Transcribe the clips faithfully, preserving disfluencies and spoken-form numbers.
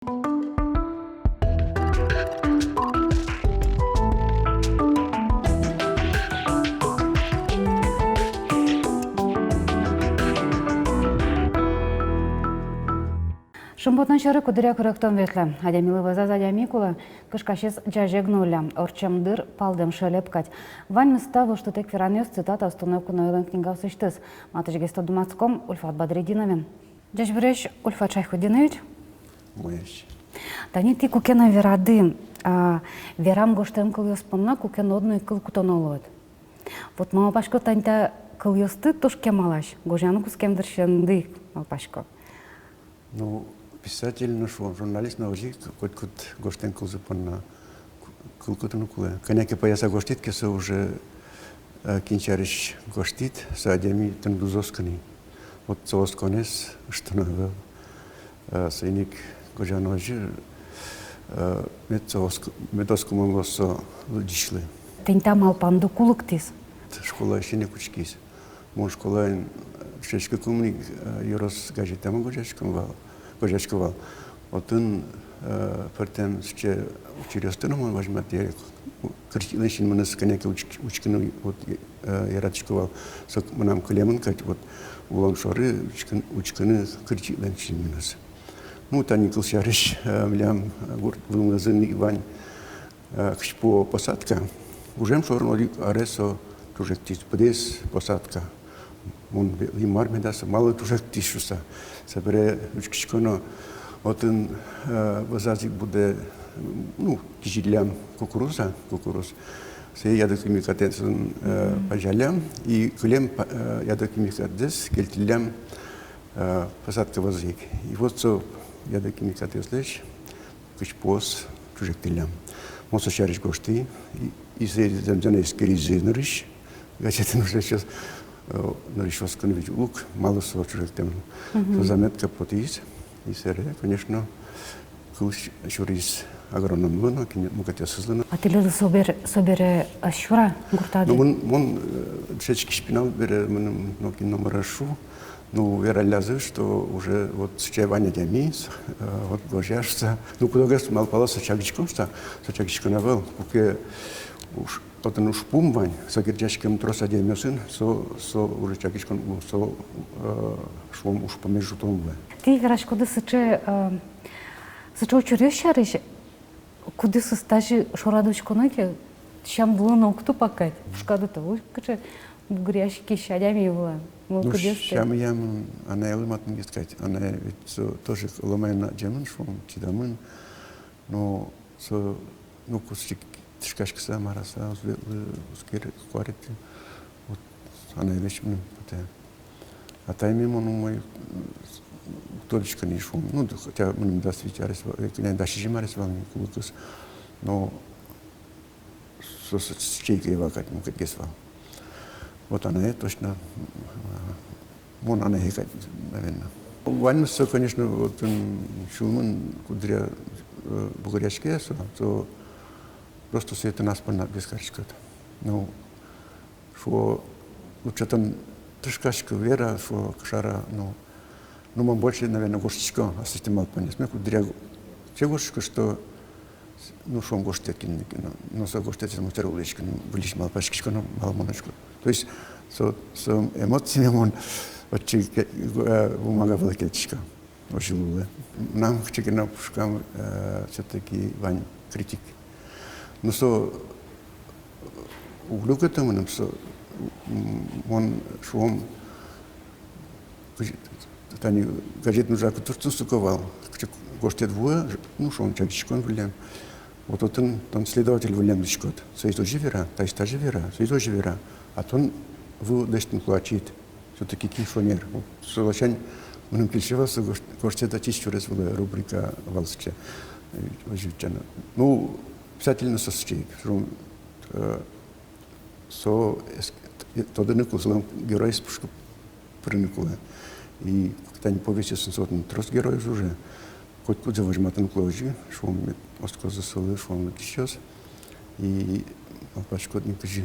Шумпотон сьӧры куддыръя куректон ветлэ. Адямилы вӧзаз адями кулэ, кышкасез ӟазег но улля, ортчем дыр палдэм, шелеп кадь. Ваньмыз та воштытэк веранъёс, цитата Устунов Кунойлэн книгаосысьтыз. Матысьгес тодматском Ульфат Бадретдиновен. Ӟечбуресь, Ульфат Шайхутдинович. Бур ӟеч. Тани тӥ куке но верады, а, верам гожтэм кылъёс понна куке но одно ик кыл кутоно луод. Вот малпасько, тани та кылъёсты туж кемалась, гожъяны кутскем дырысенды, малпасько. Ну, писатель но, шуом, журналист но озьы ик котькуд гожтэм кылзы понна к-, кыл кутыны кулэ. Кӧня ке пӧяса гожтӥд ке, со уже, э, кин сярысь гожтӥд, со адями тыныд уз оскы ни. Вот со осконэз ыштоно ӧвӧл. Э, соин ик гожъяно озьы, э, мед со оск-, мед оскымон луоз со лыдӟисьлы. Тӥни та малпанды ку лыктӥз? Школаысен ик учкиз. Мон школаын, э, дышетскыкум ик, э, ёрос газетамы гожъясько вал, гожъясько вал. Отын, э, пӧртэм сыӵе учыръёсты но мон возьматӥ, кырсьитлэн синмыныз кӧня ке учк-, учкыны, вот, э, яратӥсько вал. Со мынам кылемын кадь, вот, улон шоры учкын-, учкыны кырсьитлэн синмыныз. Ну, тани кылсярысь, э, милям, э, гурт вылын ик вань, э, кызьпу посадка. Гужем шорын одӥг аре со ӵужектӥз, быдэс посадка. Мон ве-, и мар меда со, малы ӵужектӥз шуса. Собере учкисько но, отын, э, вӧзаз ик будэ, ну, кизиллям кукуруза, кукуруз. Сое ядохимикатэн, э, пазяллям, и кылем па-, э, ядохимикатэз кельтӥллям, э, посадка вӧзы ик. И вот со ядохимикатэзлэсь кызьпуос ӵужектӥллям. Мон со сярысь гожтӥ, и, и сое зэмзэ но эскеризы нырысь, газетын уже сейчас, э, нырысь оскыны ведь уг луы, малы со ӵужектэмын. Мгм. Со заметка потӥз, и собере, конечно, кыл с-, сюриз агрономлы но, кинлы, мукетъёсызлы но. А тӥледлы собер-, собере ӧз сюра гуртады? Ну, мон, мон, э, дышетскись пинал бере мыным нокин номыр ӧз шу, ну, вераллязы, что уже вот сыӵе вань адями, э, вот гожъя шуса. Ну, кудогез малпало со чагиськон шуса, со чагиськон ӧвӧл, куке уж, отын ужпум вань, со герӟаськем трос адямиосын, со, со уже чагиськон, ну, со, э, шуом, ужпумез ӝутон луэ. Тӥ вераськоды сыӵе, э, сыӵе учыръёс сярысь, кудӥз тазьы шорады учконо ке, сям вылын уг тупа кадь, пушкады та, уй, кыӵе бугыръяськись адями вылын. Ну, кудӥз та. Сямъям анаелы матынгес кадь, анае ведь со тоже ломайын адӟемын, шуом, чидамын. Но со, ну, кусыӵе ик тышкаськыса, мар-а, со уз ветлы, уз кер-, куаретӥ. Вот, анаелэсь мыным потэ. Атайме мон умой, м, уг тодӥськы ни, шуом. Ну, да, хотя мыным дас вить арес ва-, э, кӧня, дас сизьым арес вал ни, кулыкыз. Но со, со сыӵе ик ӧй вал кадь, мукетгес вал. Вот анае точно, м, мон анае кадь, наверно. Ваньмыз со, конечно, вот, м, сюлмын куддыръя, э, бугыръяське со, со просто сое тынад поннад гес кариськод. Ну, шуо, лучше тон тышкаськы, вера, шуо, кышара, ну, ну, мон больше, наверно, гожтӥсько аслэсьтым малпанъёсме, куддыръя го-, сыӵе гожтӥсько, что, ну, шуом, гожтэт кинлы ке но, но со гожтэтсэ мон тырылӥсько но, выльысь малпаськисько но, малы мон учко. То есть со, со эмоциме мон отчы ке-, э, бумага вылэ кельтӥсько. Озьы луэ. Мынам кыӵе ке но пушкам, э, всё-таки вань критик. Но со, э, уг люкеты мыным со, м, мон, шуом, кызьы, тани газетын ужаку туртын суко вал, кыӵе ке гожтэт вуэ, ну, шуом, чагиськон выллем. Вот отын тон следователь выллем луиськод. Соиз озьы вера, таиз тазьы вера, соиз озьы вера. А тон ву лэсьтыны кулэ ачид. Всё-таки кин шонер. Вот со ласянь мыным кельше вал со гож-, гожтэт ачиз сюрес вылэ, рубрика вал сыӵе. Э, озьы утчано. Ну, обязательно со сыӵе ик. Шуом, э, со эс-, э, тодыны кулэ, солэн героез пушкы пырыны кулэ. И тани повестьёсын со отын трос герой уже. Котькудзэ возьматыны кулэ озьы, шуом, мед оскозы солы, шуом, лыдӟисьёс. И малпаськод ни, кызьы.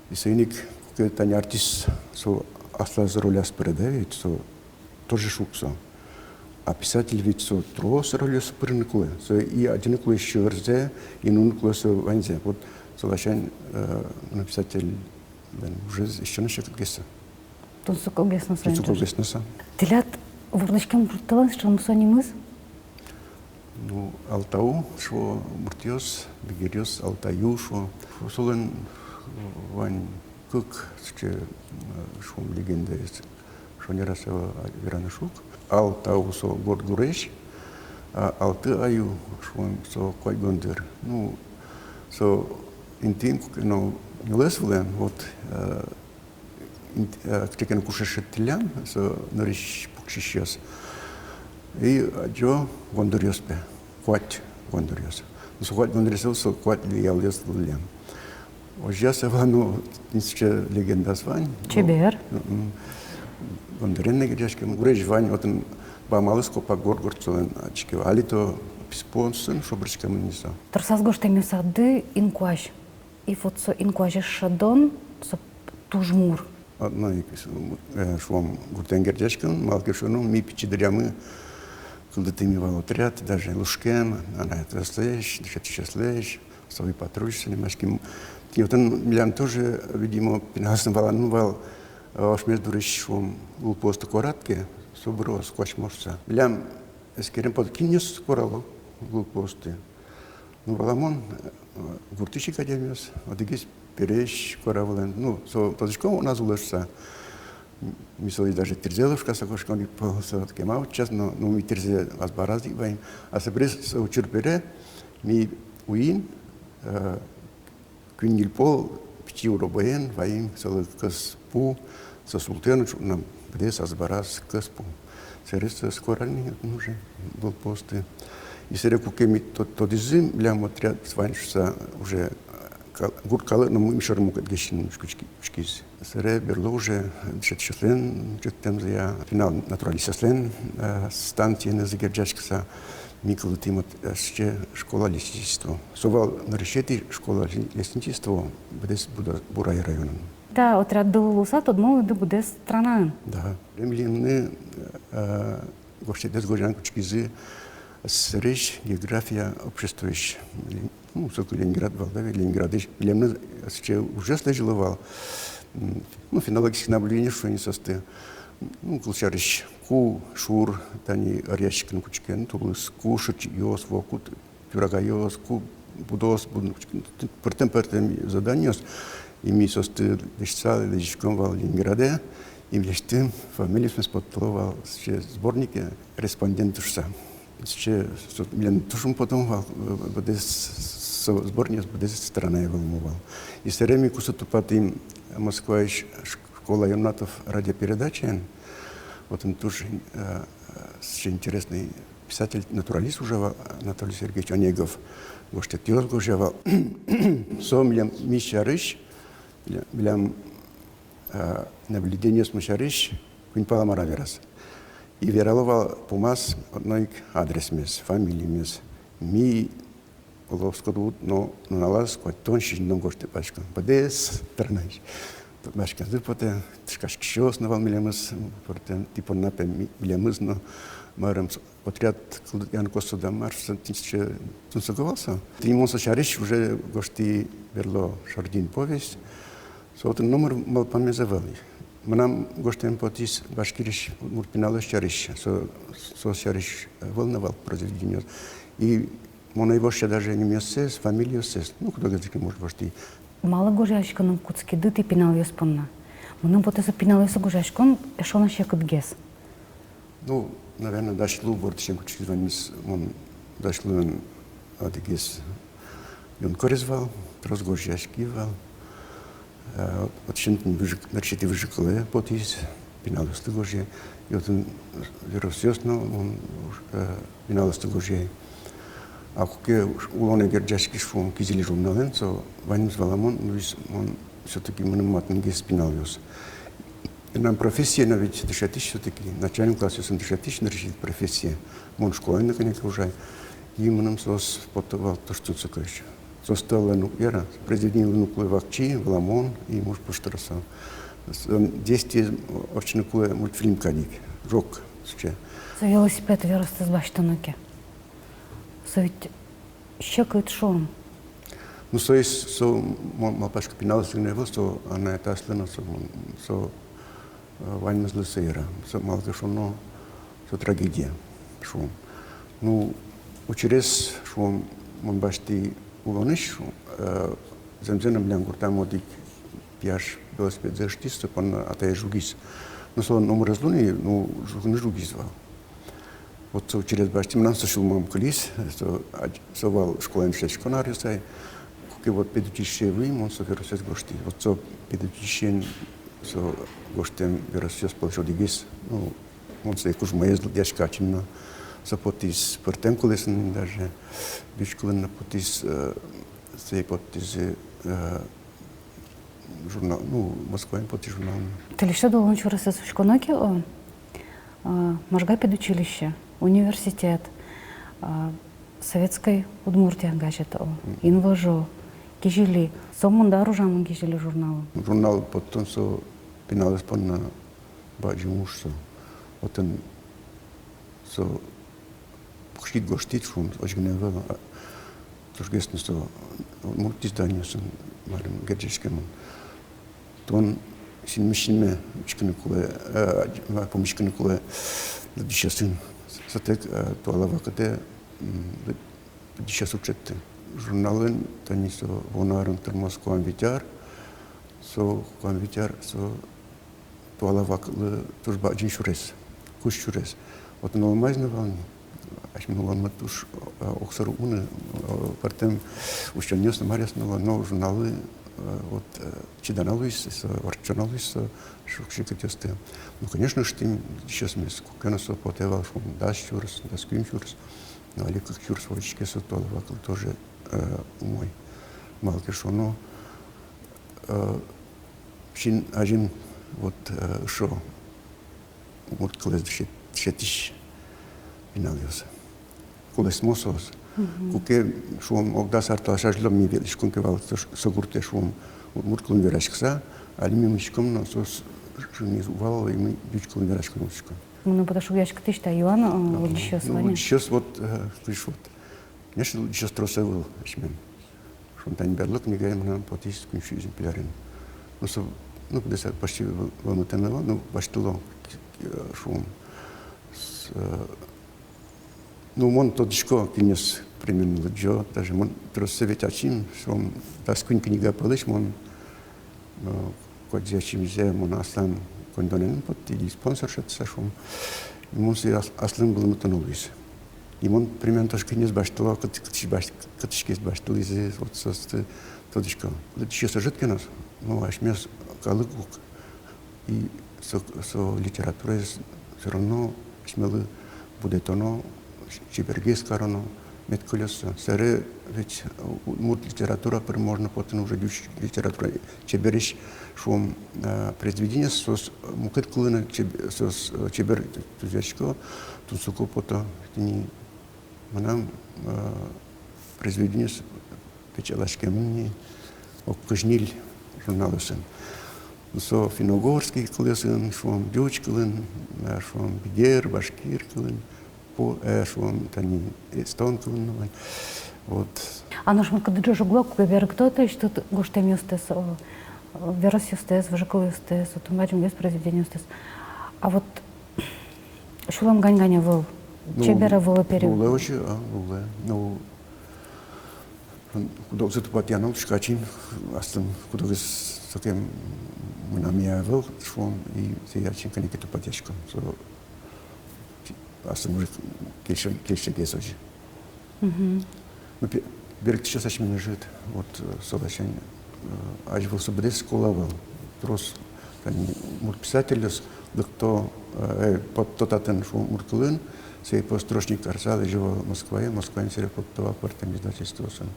И соин ик, куке тани артист со аслаз роляз пыре, да ведь, со тоже шуг со. А писатель ведь со трос рольёсы пырыны кулэ. Со и адӟыны кулэ сьӧрзэ, и нуыны кулэ со ваньзэ. Вот со ласянь, э, ну, писатель, да, уже ещё на секытгес. Тунсыкогес но со. Тунсыкогес но со. Тӥляд вордӥськем гуртэлэн сыӵе мусо нимыз? Ну, Алтау шуо муртъёс, бигеръёс, Алтаю шуо. Солэн вань кык сыӵе, э, шуом, легендаез. Шонер-а со, вераны шуг. Алтау со горд гурезь, а Алты-Аю шуом, со куать гондыр. Ну, со интыын куке но нюлэс вылэм, вот, э, ин-, э, кытчы ке но куше шедьтӥллям, со нырысь пуксисьёс. И адӟо гондыръёс пе, куать гондыръёс. Ну, со куать гондыръёс, со куать лиялъёс вылэм. Озьы-а со вал, ну, тӥни сыӵе легендаос вань. Чебер. Ну, м, гондырен но герӟаськем, гурезь вань, отын бамалыз копак горд-горд солэн, адӟиське вал. Али то писпуосын шобырскемын ни со. Тросаз гожтэмъёсады инкуазь. И вот со инкуазез шӧдон, со туж мур. Одно ик, э, шуом, гуртэн герӟаськон, малы ке шуоно, ми пичи дыръямы кылдытӥмы вал отряд, даже лушкем, анай-атайёслэсь, дышетӥсьёслэсь, «Совой патруль» шуыса нимаськем. Тӥни отын милям тоже, видимо, пиналъёслэн валаны вал, э, ошмес дурысь, шуом, лулпуосты корад ке, со быроз куасьмоз шуса. Милям эскерем потэ, кинъёс корало лулпуосты. Ну, валамон, э, гуртысь ик адямиос, одӥгез пересь кора вылэм. Ну, со тодӥськом, огназ улэ шуса. М, ми солэсь даже тӥрзэ лушкаса кошком ик пол, со кема утчаз но, ну, ми тӥрзэ азбараз ик ваим. А собере со учыр бере ми уин, э, куинь-ньыль пол пичи уробоен ваим солы кӧс пу, со султэ но, шуом, быдэс азбараз кӧс пу. Собере соос корали ни уже лулпуосты. И собере куке ми то-, тодӥзы, милям отряд вань шуса, уже, э, кал-, гурт калык но ми шоры мукетгес синмын учки-, учкиз. Собере берло уже дышетӥсьёслэн ӝӧктэмзыя, пинал натуралистъёслэн, э, станциенызы герӟаськыса, ми кылдытӥм, э, сыӵе школа-лесничество. Со вал нырысетӥ школа-лесничество быдэс Буда-, Бурай районын. Та отрядды луыса тодмо луиды быдэс странаын. Да. Милемлы, э, гожтэтъёс гожъяны кутскизы СССР-ысь география обществоысь. Ну, соку Ленинград вал, да, Ленинградысь. Милемлы сыӵе ужъёс лэзьыло вал. М, ну, фенологическое наблюдение шуо ини соосты. Ну, кылсярысь, ку шур тани ӧръяськыны кутске, ну, тулыс, ку шырчикъёс вуо, ку тюрагайёс, ку будос будыны кутске. Пӧртэм-пӧртэм заданиос. И ми соосты лэсьтыса лэзиськом вал Ленинградэ. И ми лэсьтӥм, фамилиосмес поттыло вал сыӵе сборнике, «Респонденты» шуса. Сыӵе, со, милем туж ум потом вал, э, быдэс, со сборникез быдэс странае вӧлмо вал. И собере ми кусо тупатӥм Москваысь ш-, школа юннатов радиопередачаен. Отын туж, э, сыӵе интересный писатель, натуралист ужа вал, Анатолий Сергеевич Онегов, гожтэтъёс гожъя вал. Со милем, ми сярысь, милем, милем, э, наблюдениосмы сярысь куинь пала мар-а вераз. И верало вал пумаз одно ик адресмес, фамилимес. Ми, оло, оскоды уд но, нуналаз куатьтон-сизьымдон гожтэт басьтӥськом. Быдэс странаысь. Басьтӥськозы потэ, тышкаськисьёс но вал милемыз, пӧртэм, тӥ понна пе ми-, милемыз но, марым, отряд кылдытъян косоды-а, мар, со тӥни сыӵе тунсыко вал со. Тӥни мон со сярысь уже гожтӥ берло шордӥн повесть. Со отын номыр малпамез ӧвӧл. Мынам гожтэме потӥз Башкириысь удмурт пиналъёс сярысь, со, соос сярысь ӧвӧл на вал произведениос. И мон ӧй вошъя даже нимъёссэс, фамилиоссэс, ну, кудогез ке, может, гожтӥ. Малы гожъяськыны кутскиды тӥ пиналъёс понна? Мыным потэ, со пиналъёслы гожъяськон эшшо на секытгес. Ну, наверно, дась лу бордысен кутскиз ваньмыз. Мон дась луэн одӥгез юнкорез вал, трос гожъяськи вал. Э, вот, вот син тӥни выжы-, нырысетӥ выжыкылэ потӥз, пиналъёслы гожъя. И отын веросъёс но, м, э, пиналъёслы гожъя. А куке улонэ герӟаськи, шуом, «Кизили» журналэн, со ваньмыз валамон, ну, вис-, мон всё-таки, мыным матынгес пиналъёс. Мынам профессия но ведь дышетӥсь всё-таки, начальной классъёсын дышетӥсь нырысетӥ профессия. Мон школаын но кӧня ке ужай. И мыным соос потто вал туж тунсыко ещё. Соосты ӧвӧл на уг яра, произведениелы но кулэ вакчи, валамон, и муш пуштроса. С-, м, действие ортчыны кулэ мультфильм кадь ик, ӝог сыӵе. Со велосипед веростэс басьтоно ке, со ведь секыт, шуом. Ну, со есть, со, ма-, малпасько, пиналъёслы гинэ ӧвӧл, со анай-атайёслы но, со, мон, со, э, ваньмызлы со яра. Со, малы ке шуоно, со трагедия, шуом. Ну, учырез, шуом, мон басьтӥ улонысь, шуом, э, зэмзэ но милям гуртамы одӥг пияш велосипедзэ ыштӥз, со понна атае жугиз. Ну, солэн номырез луэ ни, ну, жугыны жугиз вал. Вот со учырез басьтӥ, мынам со сюлмам кылиз, со, а, со вал школаын дышетскон аръёсы ай. Куке вот педучилищее вуи, мон со веросэз гожтӥ. Вот со педучилищеын со гожтэм веросъёс пӧлысь одӥгез, ну, мон сое кужмоез лыдъясько ачим но. Со потӥз пӧртэм кылъёсын даже, ӟуч кылын но потӥз, э, сое потӥз, э, журнал, ну, Москваын потӥз журнал. Тӥлесьтыд улон сюресэз учконо ке, о, а, Можга педучилище, университет, а, «Советской Удмуртия» газет, о, «Инвожо», «Кизили». Сомында ар ужамын «Кизили» журналын. Журнал поттон со пиналъёс понна бадӟым уж со. Отын со пуксьыт, гожтӥт, шуом, озьы гинэ ӧвӧл, а тужгес но со удмурт изданиосын, марым, герӟаськемын. Тон синмысь синме учкыны кулэ, э, а, пумиськыны кулэ лыдӟисьёсын. Сотэк, э, туала вакытэ, м, лы-, лыдӟисьёс уд шедьты. Журналын тани со вуоно арын тырмоз куамын вить ар, со куамын вить ар, со туала вакытлы туж бадӟым сюрес, кузь сюрес. Отын оло маиз но вал ни, асьмелэн улонмы туж, э, огсыр уг мыны, э, пӧртэм усёнъёс но, маръёс но вал, но журналы, э, вот, э, чидано луиз со, ортчоно луиз со шуг-секытъёсты. Ну, конечно, ыштӥм лыдӟисьёсмес, куке но со потэ вал, шуом, дас сюрс, дас куинь сюрс, но али кык сюрс возиське, со туала вакытлы тоже, э, умой. Малы ке шуоно, э, син азьын вот, э, эшшо удмурт кылэз дышет-, дышетӥсь пиналъёс. Кулэсмо соос. Мгм. Куке, шуом, огдас ар талэсь азьло ми ветлӥськом ке вал со, со гуртэ, шуом, удмурт кылын вераськыса, али ми мынӥськом но, соос шуиз вал, и ми ӟуч кылын вераськыны учком. Мыным потэ, шугъяськытӥсь та юан, э, ну, лыдӟисьёс, ну, вань-а? Лыдӟисьёс вот, э, кызьы шуод, конечно, лыдӟисьёс трос ӧвӧл асьмелэн. Шуом, тани берло книгаен мынам потӥз куинь сю ӟеч пинален. Ну, со, ну, быдэсак почти вӧ-, вӧлмытэмын вал, ну, басьтыло, к-, к-, шуом. С-, э, ну, мон тодӥсько, кинъёс примерно лыдӟо, даже мон трос, со ведь ачим, шуом, дас куинь книга пӧлысь мон, э, кудӥз ачимзэ мон аслам коньдонэн поттӥ, и спонсор шедьтыса, шуом. И мон сое ас-, аслым вӧлмытоно луиз. И мон примерно тодӥсько, кинъёс басьтыло, кыт-, кытысь бась-, кытысь киз басьтылӥзы, вот соосты тодӥсько. Лыдӟисьёс ӧжыт ке но, ну, асьмеос калык ук. И со, со литератураез всё равно асьмелы будэтоно, чебергес кароно, мед кылёз со. Сэре ведь удмурт литература пыр можно потыны уже ӟуч литература, чебересь, шуом, э, произведениос, соос мукет кылын но чеб-, соос, э, чебер тузъясько, тунсыко пото. Тӥни мынам, э, произведениос печатласькемын ни ог кызь ньыль журналъёсын. Со финно-угорский кылъёсын, шуом, ӟуч кылын, э, шуом, бигер, башкир кылын, по-, э, шуом, тани эстон кылын но вань. Вот. А нош мон кыдыжо жугло, куке берыктод, то есть, тӥ гожтэмъёстэс, о, веросъёстэс, выжыкылъёстэс, отын бадӟымгес произведениостэс. А вот сюлэм гань-гань ӧвӧл, ну, чебер ӧвӧл-а, пере-? Луэ вообще, а, луэ. Ну, куд-огзэ тупатъяно, шуисько, ачим, аслым куд-огез сокем мынам ӧвӧл, шуом, и сое ачим кӧня ке тупатъясько. Со аслым уже кельше-, кельшегес озьы. Мгм. Ну, пе-, берыктӥсьёс асьмелэн ӧжыт, вот, э, со ласянь, э, азьвыл со быдэс школа вал. Трос, тани, удмурт писательёс лыкто, э, э, потто татын, шуом, удмурт кылын, сое подстрочник карыса лэзё вал Москвае, Москваын сэре потто вал пӧртэм издательствоосын.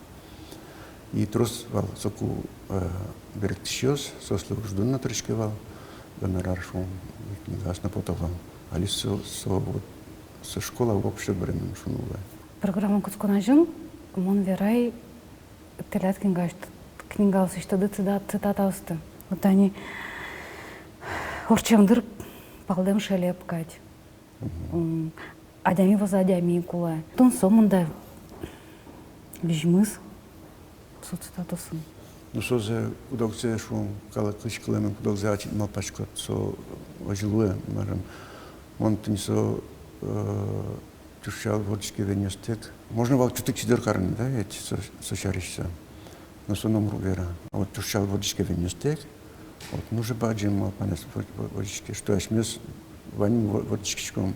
И трос вал соку, э, берыктӥсьёс, соослы уждун но тырӥське вал, гонорар, шуом, и книгаос но пото вал. Али со, со, вот, со школа вообще быремын, шуыны луэ. Программа кутскон азьын мон верай тӥляд книгаосты-, книгаосысьтыды цитат-, цитатаосты. Вот тани: «Ортчем дыр палдэм шелеп кадь». М, адями вӧзы адями кулэ. Тунсо мында визьмыз со статусын. Ну, созэ куд-огзэ, шуом, калыкысь кылэмын, куд-огзэ ачид малпаськод, со озьы луэ, марым. Мон тӥни со, э, тушчал вордӥське веньёстэк. Можно вал чутык чидор карыны, да, ведь со, со сярысь со. Но со номыр уг вера. А вот тушчал вордӥське веньёстэк, вот, ну, уже бадӟым малпанэз вор-, вор-, вордӥське, что асьмеос ваньмы вор-, вордӥськиськом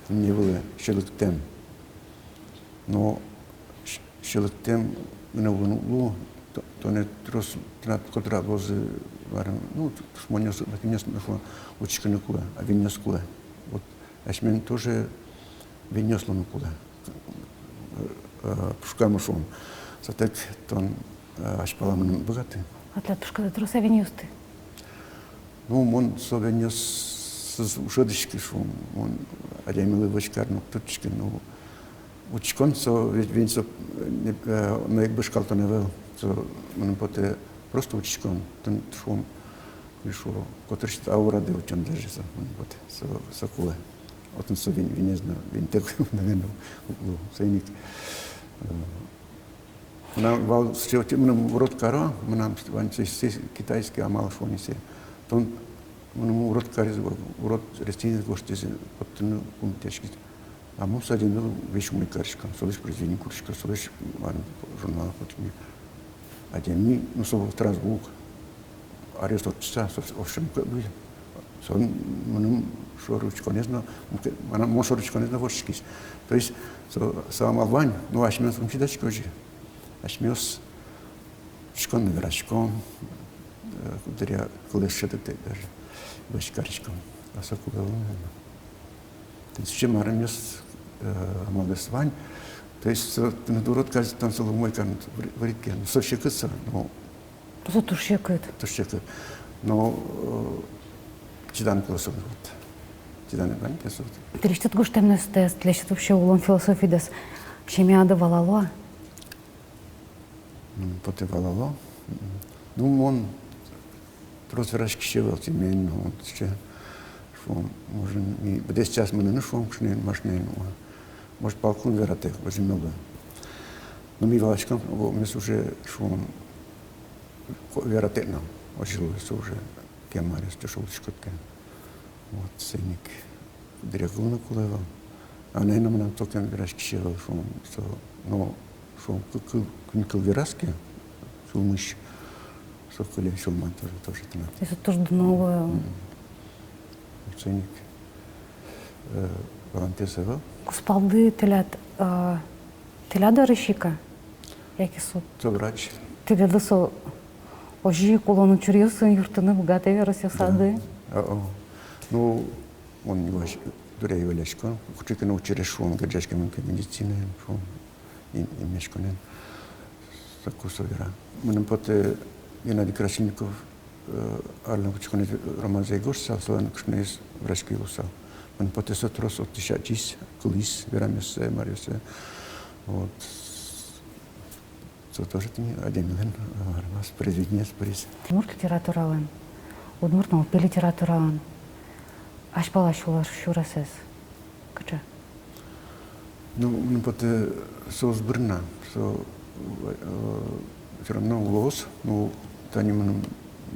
тӥни вылэ сьӧлыктэм. Но с-, сьӧлыктэм гинэ вуыны уг лу, то-, тонэ трос, тынад котырад вӧзы, варым, ну, т-, тушмонъёс, лакинъёс, ну, шуом, учкыны кулэ, а веньёс кулэ. Вот асьмелэн тоже веньёс луыны кулэ. Э, э, пушкамы, шуом. Сотэк тон, э, азьпала мыныны уд быгаты. А тӥляд пушкады трос-а веньёсты? Ну, мон со веньёсыз уг шӧдӥськы, шуом. Мон адямилы вӧсь карыны уг турттӥськы, ну, учкон со, ве-, вень со, э, но ик бышкалтон ӧвӧл. Со мыным потэ просто учкон. Тын, шуом, и шуо, котырысь та аурады утён даже со, мыным потэ, со, со кулэ. Отын со вень, венез но, веньтэк, наверно, уг лу, соин ик, э, мынам вал сыӵе, мыным урод каро, мынам вань сыӵе, сыӵе китайский амал, шуо ни, сыӵе. Тон мыным урод кариз, урод растениез гожтӥз, поттыны кулэ тӥяськиз. А мон со адямилы весь умой карисько, солэсь произведениез курисько, солэсь, м, журнал поттӥсько. Адями, ну, со трос ук арес ортчыса, со, в общем, как бы, со мыным шоры учконэз но, мукет, мынам, мон шоры учконэз но воштӥськиз. То есть со, со амал вань, но асьмеос ум чидаське озьы. Асьмеос учком но вераськом, э, куддыръя кылэз шӧдытэк даже вӧсь кариськом. А со кулэ ӧвӧл, наверно. Тӥни сыӵе марымъёс, э, амалъёс вань. То есть со, тыныд урод кариз, тон солы умой карыны выр-, вырид ке, ну, со секыт со, ну. Со туж секыт. Туж секыт. Но, э, чиданы кулэ со, вот. Чиданы вань ке со. Тӥлесьтыд гожтэмъёстэс, тӥлесьтыд вообще улон философидэс семьяды валало-а? М, потэ, валало. М. Ну, мон трос вераськись ӧвӧл семьяен, но вот сыӵе, шуом, может, и быдэс час мыныны, шуом, кышноен, машинаен, о. Может, палкын вератэк, озьы но луэ. Но ми валаськом, о, ми сое, шуом, ко-, вератэк но, озьы луэ, со уже кема арес, тӥ шуиськод ке. Вот, соин ик дыръя кылыны кулэ вал. А анай но мынам сокем вераськись ӧвӧл, шуом, со, но, шуом, кы-, кы-, куинь кыл вераз ке, сюлмысь, со кыле сюлман тоже, тоже тынад. Если туж дуно луэ. Мгм. Вот соин ик, э, валантэс ӧвӧл. Кузпалды тӥляд, э, тӥляд дорысь ик-а? Яке со? Со врач. Тӥледлы со озьы ик улон учыръёсын юрттыны быгатэ веросъёсады? Да. О, о. Ну, мон нюлэсь дыръя юаллясько, кыӵе ке но учырез, шуом, герӟаськемын ке медицинаен, шуом, им-, эмъяськонэн. Соку со вера. Мыным потэ, Геннадий Красильников, э, арлэн кутсконэз, романзэ ик гожтысал, солэн кышноез врач ке луысал. Мыным потэ, со трос отысь адӟиз, кылӥз верамъёссэ, маръёссэ. Вот. Со тоже тӥни адямилэн, э, романэз, произведениез пыриз. Удмурт литературалэн, удмурт нылпи литературалэн азьпалась улон сюресэз кыӵе? Ну, мыным потэ, соос быръён, со, э, всё равно улоз, ну, тани мыным,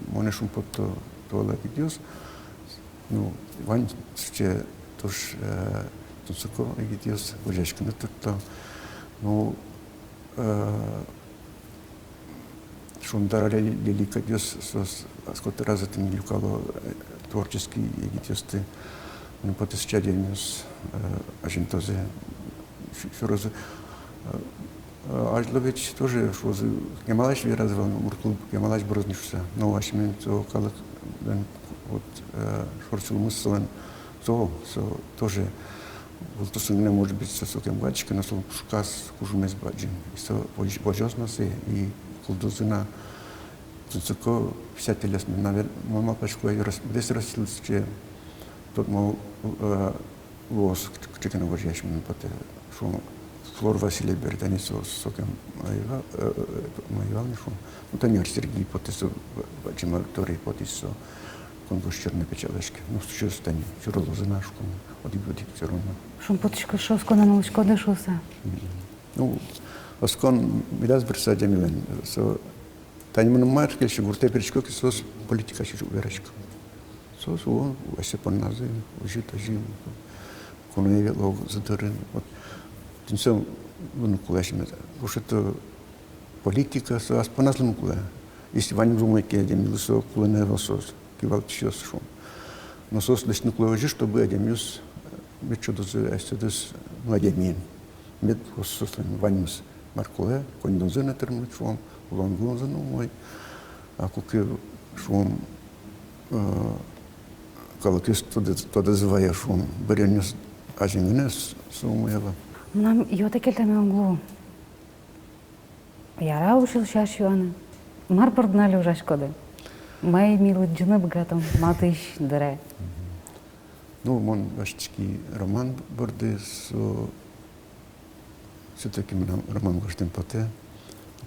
монэ шумпотто туала егитъёс, ну, вань сыӵе туж, э, тунсыко егитъёс, гожъяськыны туртто, ну, э, Шондар, Лели, Лели кадьёс, соос котыраз тӥни люкало, э, творческий егитъёсты. Мыным потэ, сыӵе адямиос, э, азинтозы, сю-, сюрозы. Э, э, азьло ведь тоже шуозы, кемалась веразы вал, мурт кыл кемалась быроз ни шуыса. Но асьмелэн со калык, э, вот, э, шор сюлмыз солэн, со, со тоже вылтусын гинэ, может быть, со сокем бадӟым ке но, солэн пушказ кужымез бадӟым. И со возь-, возёз на сое, и кылдозы на тунсыко писательёс. Навер-, мон малпасько, и рас-, быдэс Россиысь сыӵе тодмо, э, луоз кыӵе ке но гожъясь, мыным потэ, шуом, Флор Васильев бере, тани со сокем ӧй ва-, э, э, ӧй вал ни, шуом. Ну, тани Ар-Серги потэ, со бадӟым аудиторие потӥз со. Конкурс черно печатлаське. Ну, сыӵеос тани сюрылозы на, шуом, одӥг-одӥг всё равно. Шумпотӥсько, шуом, осконэн улӥськоды шуыса. Мгм. Ну, оскон медаз бырсы адямилэн. Со тани мыным мар кельше, гуртэ пырисько ке, соос политика сярысь уг верасько. Соос уло асьсэ понназы, озьы-тазьы, куное ветло, зыдырын. Вот. Тӥни со луыны кулэ асьмелы. Потому что политика со ас понназ луыны кулэ. Если ваньмыз умой ке адямилы, со кулэ на ӧвӧл соос, кивалтӥсьёс, шуом. Но соос лэсьтыны кулэ озьы, чтобы адямиос мед шудозы асьсэдыз, ну, адямиен. Мед соослэн ваньмыз мар кулэ, коньдонзы но тырмыт, шуом, улон-вылонзы но умой. А куке, шуом, э, калыкез тодэ-, тодазы вае, шуом, быръёнъёс азьын гинэ, с-, со умой ӧвӧл. Мынам йӧтэ кельтэме уг лу. Яра, училищеысь юаны. Мар бордын али ужаськоды? Мае ми лыдӟыны быгатом матысь дыре? Ну, мон басьтӥськи роман борды, со всё-таки мынам роман гожтэм потэ.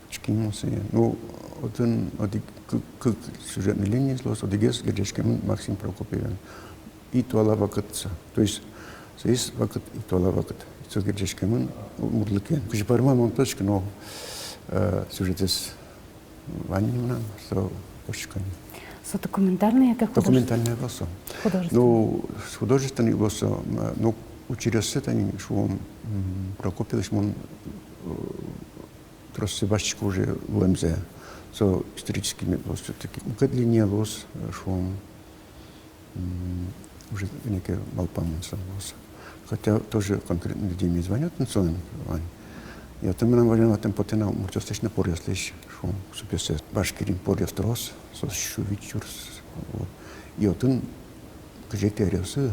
Учкиськи мон сое. Ну, отын одӥг кык, кык сюжетной линиез луоз, одӥгез герӟаськемын Максим Прокопьевен. И туала вакытса. То есть, соиз вакыт и туала вакыт. И со герӟаськемын удмуртлыкен. Кызьы пӧрмоз, мон уг тодӥськы, но, э, сюжетэз вань ни мынам, со учконо. Со документальный, это художественный? Документальный вал со. Художественный. Ну, художественный вал со, м, но учыръёссэ тани, шуом, м, Прокопьевлэсь мон, э, тросэз басьтӥсько уже луэмзэ. Со исторический мед луоз всё-таки. Мукет линия луоз, э, шуом, м, уже кӧня ке малпамон со луоз. Хотя тоже конкретной линиез вань отын, солэн вань. И отын мынам валэн ватэм потэ на удмуртъёслэсь но поръёслэсь, шуом, супесэз. Башкириын поръёс трос, соос сю вить сюрс. Вот. И отын кызетӥ аръёсы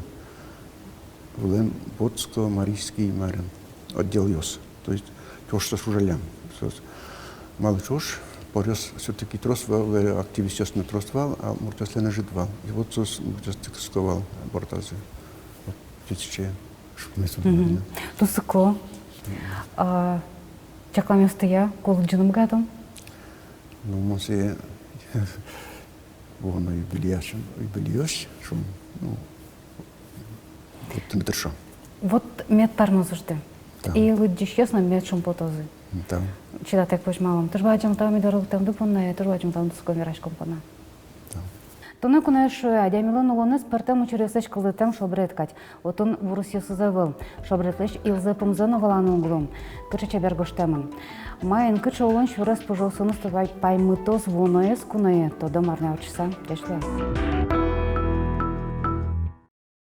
вылэм Вотско, Марийский, марым, отделъёс. То есть ӵош соос ужаллям. Соос малы ӵош, поръёс всё-таки трос вал, э, активистъёс но трос вал, а муртъёслэн ӧжыт вал. И вот соос муртъёсты кыско вал бордазы. Вот, тӥни сыӵе шутмес. Мгм. Вал, да. Тунсыко. Мгм. А, чакламъёстыя, ку лыдӟыны быгатом? Ну, мон сое вуоно юбилеяз, юбилеяз, шуом, ну, вот тыныд тыршо. Вот мед тырмоз ужды. Тау. И лыдӟисьёс но мед шумпотозы. Тау. Чидатэк возьмалом. Туж бадӟым тау ми доры лыктэмды понна, туж бадӟым тау тунсыко вераськон понна. Тау. Туннэ куное шуэ: адямилэн улонэз пӧртэм учыръёслэсь кылдытэм шобрет кадь. Отын вурысъёсыз ӧвӧл. Шобретлэсь йылзэ-пумзэ но валаны уг лу. Кыӵе чебер гожтэмын. Маин, кыӵе улон сюрес пужыосыныз тӥ пай-, паймытоз вуоноез куное, тодом арня ортчыса. Ӟеч луэ.